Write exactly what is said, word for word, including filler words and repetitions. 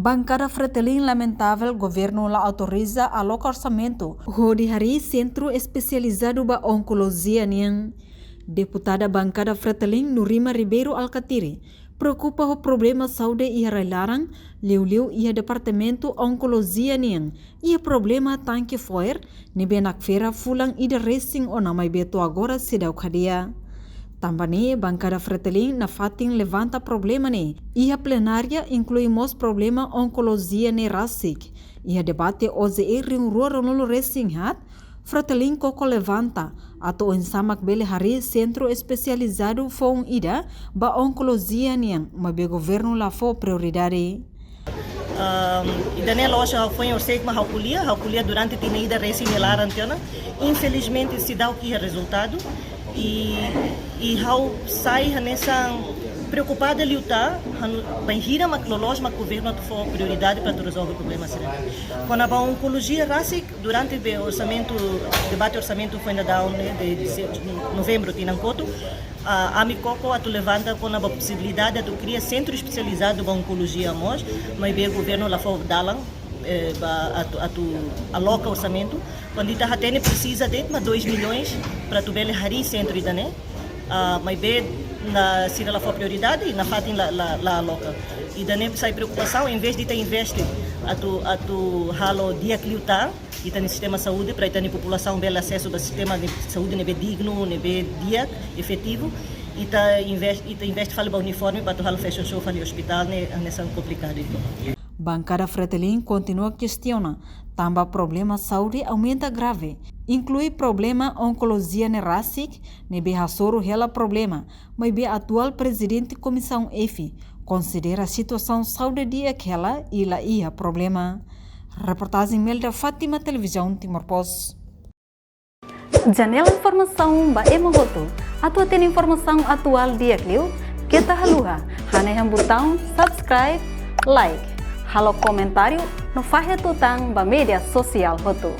Bankada Fretilin lamentavel governu la autoriza aloka orsamentu hodi harii sentru espesializadu ba onkolojia nian. Deputada Bankada Fretilin Nurima Ribeiro Alkatiri preokupa ho problema saúde iha rai-laran, liuliu iha departamentu onkolojia nian, iha problema tanke fo'er, ne'ebé nakfera fulan ida resin ona maibé to'o agora seidauk hadi'a. Tanba ne'e, Bankada Fretilin nafatin levanta problema ne'e iha plenária, inklui mós problema onkolojia ne'e rasik. Iha debate O J E rihun rua ruanulu resin haat, Fretilin koko levanta atu oinsá mak bele harii sentru espesializadu foun ida ba onkolojia nian, maibé governu la fó prioridade. Um, ida-ne'e la'ós ha'u foin orsida mak ha'u ko'alia, ha'u ko'alia durante tinan ida resin nia laran tiha ona. Infelizmente, seidauk iha rezultadu. I, i ha'u sai hanesan preokupada liután, hanu, bainhira mak loloos mak governu atu fó prioridade para atu rezolve problema sira-ne'e. Kona-ba onkolojia rasik, durante be orsamentu, debate orsamentu foin daudaun ne'e, de, de novembru tinan kotuk, ah, ami koko atu levanta kona-ba posibilidade atu kria sentru espesializadu ba onkolojia mós, maibé governu la fó dalan, eh, ba atu, atu aloka orsamentu. Kuandu ita hatene presiza de'it mak dois milhões para atu bele harii sentru ida-ne'e. Ah, maibé sira la fó prioridade, nafatin la, la, la aloka. Ida-ne'e sai preokupasaun, em vez de ita investe atu, atu halo di'ak liután ita-nia sistema saúde, para ita-nia populasaun bele asesu ba sistema de saúde ne'ebé dignu, ne'ebé di'ak, efetivu, ita investe, ita investe fali ba uniforme para atu halo fashion show fali ospitál ne'e, hanesan komplikadu ida. Bankada Fretilin kontinua kestiona, tanba problema saúde aumenta grave, inklui problema onkolojia ne'e rasik, ne'ebé hasoru hela problema, maibé atuál prezidente Komisaun F konsidera situasaun saúde di'ak hela i la iha problema. Reportajen Melda Fátima, Televizaun Timor Post. Janela informasaun ba ema hotu. Atu hatene informasaun atuál di'ak liu, keta haluha hanehan butaun subscribe, like, halo komentáriu no fahe tutan ba média sosiál hotu.